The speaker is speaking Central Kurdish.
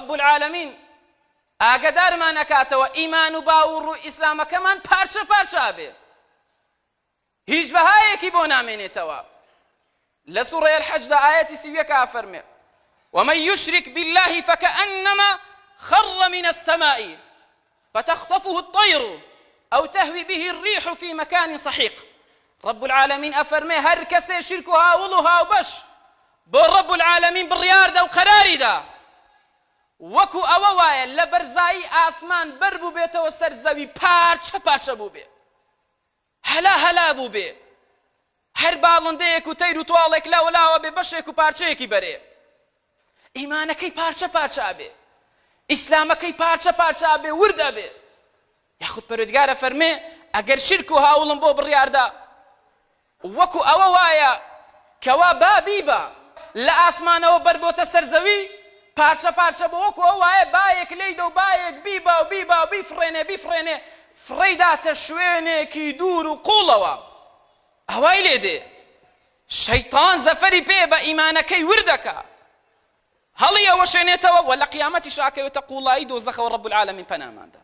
رب العالمین ئاگەدارمان ئەکاتەوە ئیمان و باوڕ و ئیسلامەکەمان پارچە پارچە ئەبێ هیچ بەهایەکی بۆ نامێنێتەوە. لە سوڕەی الحجدا ئایەتی 31 ئافەرمێ ومن يشرك بالله فكأنما خر من السماء فتخطفه الطير أو تهوي به الريح في مكان سحيق. رب العالمین ئەفەرمێ هەر کەسێ شیرک و هاوڵ و هاوبەش بۆ رب العالمین بڕیاردا و قەراریدا وەکو ئەوە وایە لە بەرزایی ئاسمان بەر بووبێتەوە سەر زەوی پارچە پارچە بووبێ هەلا هەلا بووبێ هەر باڵندەیەک و تەیر و تواڵێک لاوەلاوە بێ بەشێک و پارچەیەکی بەرێ ئیمانەکەی پارچە پارچە ئەبێ ئیسلامەکەی پارچە پارچە ئەبێ ورد ئەبێ. یاخود پەروەردگار ئەفەرمێ ئەگەر شیرک و هاوڵم بۆ بڕیاردا وەکو ئەوە وایە کەوا با بیبا لە ئاسمانەوە بەربۆتە سەر زەوی پارچە پارچە بۆ وەکو ئەو وایە بایەک لێیدە و بایەک بیبا و بیبا و بیفڕێنێ بیفڕێنێ فڕێیداتە شوێنێکی دوور و قوڵەوە ئەوای لێ دێ شەیتان زەفەری پێ بە ئیمانەکەی وردەکا هەڵی ئەوەشێنێتەوە وە لە قیامەتیش ئاکەوێتە قوڵایی دۆزەخەوە رب العالمین پەناماندا.